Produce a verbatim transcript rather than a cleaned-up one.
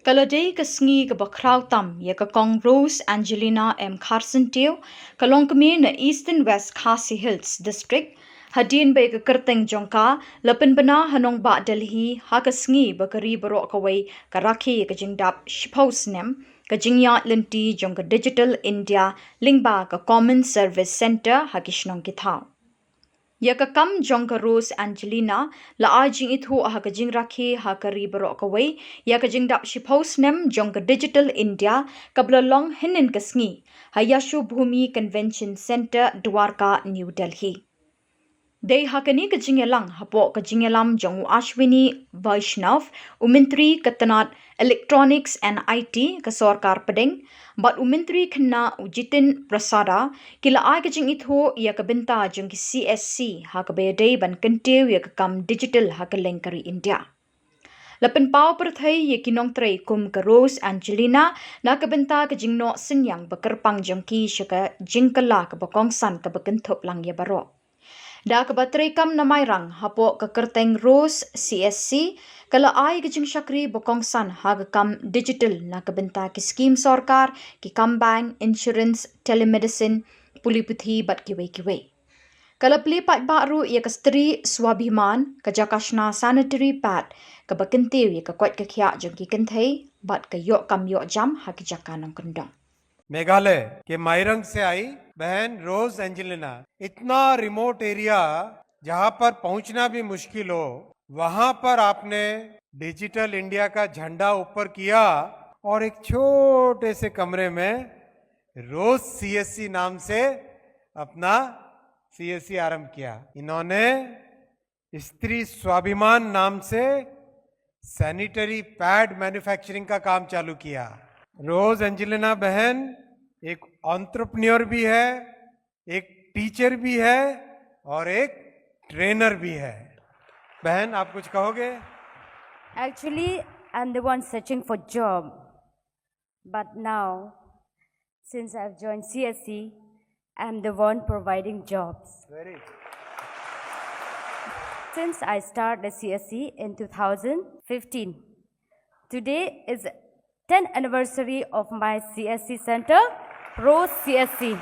Ka la dei ka sngi kaba khraw tam ïa ka Kong Rose Angelina M Kharsyntiew, ka longkmie na Eastern West Khasi Hills District, hadien ba ïa ka kyrteng jong ka la pynbna ha nongbah Delhi ha ka sngi ba ka ri baroh kawei ka rakhe ïa ka jingdap shiphew snem ka jingïaid lynti jong ka Digital India lyngba ka Common Service Centre ha ki shnong ki thaw. Ïa ka kam jong ka Rose Angelina la ai jingithuh ha ka jingrakhe ha ka ri baroh kawei ïa ka jingdap shiphew snem jong ka Digital India kaba la long hynnin ka sngi ha Yashobhoomi Convention Centre, Dwarka, New Delhi. Dei ha kane ka jingïalang hapoh ka jingïalam jong u Ashwini Vaishnaw, u Myntri ka tnat Electronics and I T ka sorkar pdeng, bad u Myntri khynnah u Jitin Prasada, ki la ai ka jingithuh ïa ka bynta jong ki C S C ha kaba ïadei ban kyntiew ïa ka kam digital ha kylleng ka ri India. La pynpaw pyrthei ïa ki nongtrei kum ka Rose Angelina na ka bynta ka jingnoh synñiang ba kyrpang jong ki sha ka jingkylla kaba kongsan kaba kynthup lang ïa baroh. Da kaba treikam na Mairang hapoh ka kyrteng Rose C S C, ka la ai ka jingshakri ba kongsan ha ka kam digital na ka bynta ki skim sorkar, ki kam bank, insurance, telemedicine, pule puthi bad kiwei kiwei. Ka la plie paidbah ruh ïa ka Stri Swabhiman, ka jaka shna sanitary pad kaba kyntiew ïa ka koit ka khiah jong ki kynthei bad ka ïoh kam ïoh jam ha ki jaka nongkyndong. मेघालय के माइरंग से आई बहन रोज एंजेलिना। इतना रिमोट एरिया, जहां पर पहुंचना भी मुश्किल हो, वहां पर आपने डिजिटल इंडिया का झंडा ऊपर किया और एक छोटे से कमरे में रोज सीएससी नाम से अपना सीएससी आरंभ किया। इन्होंने स्त्री स्वाभिमान नाम से सैनिटरी पैड मैन्युफैक्चरिंग का काम चालू किया। रोज एंजेलिना बहन एक एंटरप्रेन्योर भी है, एक टीचर भी है और एक ट्रेनर भी है। बहन, आप कुछ कहोगे? Actually, I'm the one searching for job. But now, since I've joined C S C, I'm the one providing jobs. Very. Since I started the C S C in two thousand fifteen, today is tenth anniversary of my C S C center, Rose C S C.